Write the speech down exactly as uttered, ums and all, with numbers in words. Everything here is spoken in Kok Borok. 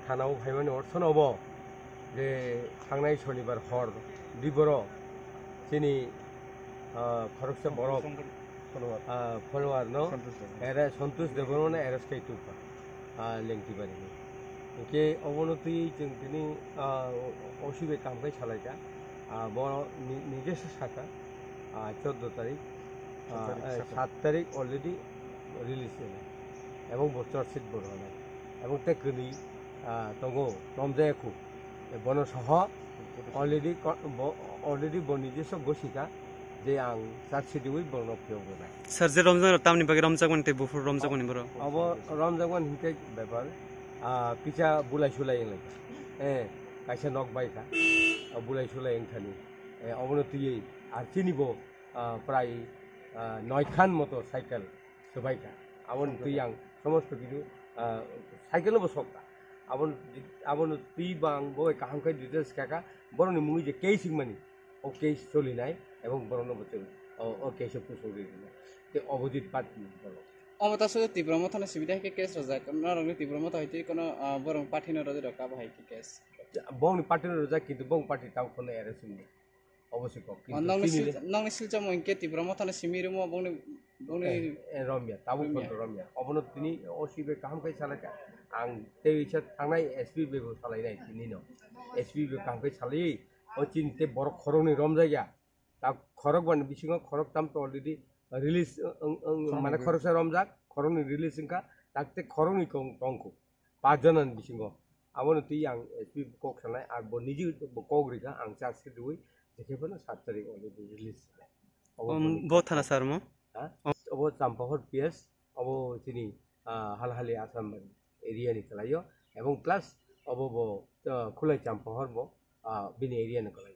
Thanao phaimani orthono obo je thangnai sonibar hor diboro chini, ah, khoroksa borok, ah, follower no, Santosh Debbarma. Ere Santosh Debbarma no arrest khai tubkha, ah, Lengtibari ni. Hingke obono twi chwng tini, ah, O C bai kaham khai salaikha, ah, bo ni-, nije se sakha, ah, chordo tarik, ah, Sat tarik, eh, sat tarik. Sat tarik already release jainai, ebong bo charge sheet bo rwnai, ebong tei kwnwi, ah, tongo romjaya khu, bono soho already ko-, bo, already bo nijesa gosika je ang charge sheet rwi bono phiyok rwnai. Sir, je romjak rok tamni bagwi romjak mani tei buphuru romjak mani borok? Obo romjak mani hinkhe bepar, ah, kisa bulai sulai wnglaikha, eh, kaisa nok baikha, ah, bulai sulai wngthani, eh, obono twiwi ar chini bo, ah, prai, ah, noi khan motor cycle swbaikha. Aboni twi ang somosto kichu, ah, cycle no bo sokha. Abon, aboni twi bo ang bo bai kaham khe details khaka. Borokni mungwi je case wngmani, o case cholinai ebong borokno bo chwng o, o case o pusok rinai. Tei Abhijit Bhatt ni borok. Omo ta sudu Tipra Motha no simi dai khe case rwjak. Norokni Tipra Motha hai twi kono, ah, borok party no rwjak rok abo hai khe case. Bongni party no rwjak, kintu bong party tamo kono arrest wngya. Obo se kok, O, kintu nokni chini sil-, nokni silchamo hinkhe Tipra Mothano simi rwmo bongni, bongni Eh, eh, romya, tabuk romya. Photo romya. Obono tini O C bai kaham khai salaka. Ang tei wisa thangnai S P bai bo salainai tini no. S P bai kaham khai salai, o chini tei borok khoroknwi romjakya. Ta khorok bani bisingo khorok tam to already release, ang, ang, Khoroknwi mane release. Khoroksa romjak, khoroknwi release wngkha, tak tei khoroknwi kong-, tongkho. Pach jona ni bisingo. Abono twi ang S P kok sanai, ang bo niji bo kok rikha, ang charge sheet rwi, jekhe phano sat tarik already release. Obo Om, boni bo thana sar mo? Ha? Om. Obo Champahor P S, obo chini, ah, Halhali Assam area ni kwlaio, ebong plus obo bo, ah, Khulai Champahor bo, ah, bini area ni kwlaio.